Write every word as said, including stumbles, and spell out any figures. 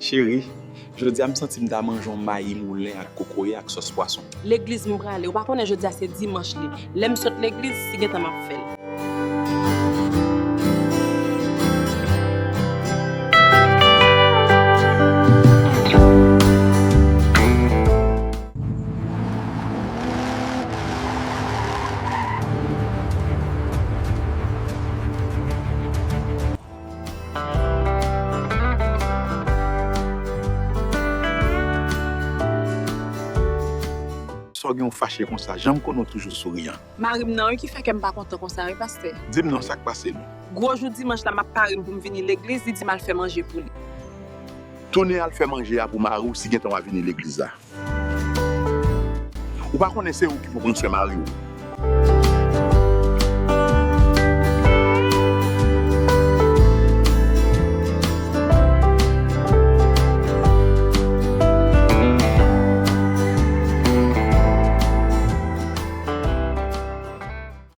Cheri, jodi a m santi m ta manje yon mayi moulen ak kokoye ak sòs pwason. Legliz m prale, ou pa konnen jodi a se dimanch li. Lè m sot legliz, si gentan m ap fè l. Sa w gen w fache konsa, jan m konnen w toujou souriyan. Mari m nan wi ki fè kè m pa kontan konsa wi, pastè. Di m non, sa k pase non? Gwo jou dimanch la, m ap pare m pou m vini legliz, li di m al fè manje pou li. Tounen al fè manje a pou mari w si gentan w a vini legliz la. Ou pa konnen se ou ki pou pran swen mari w.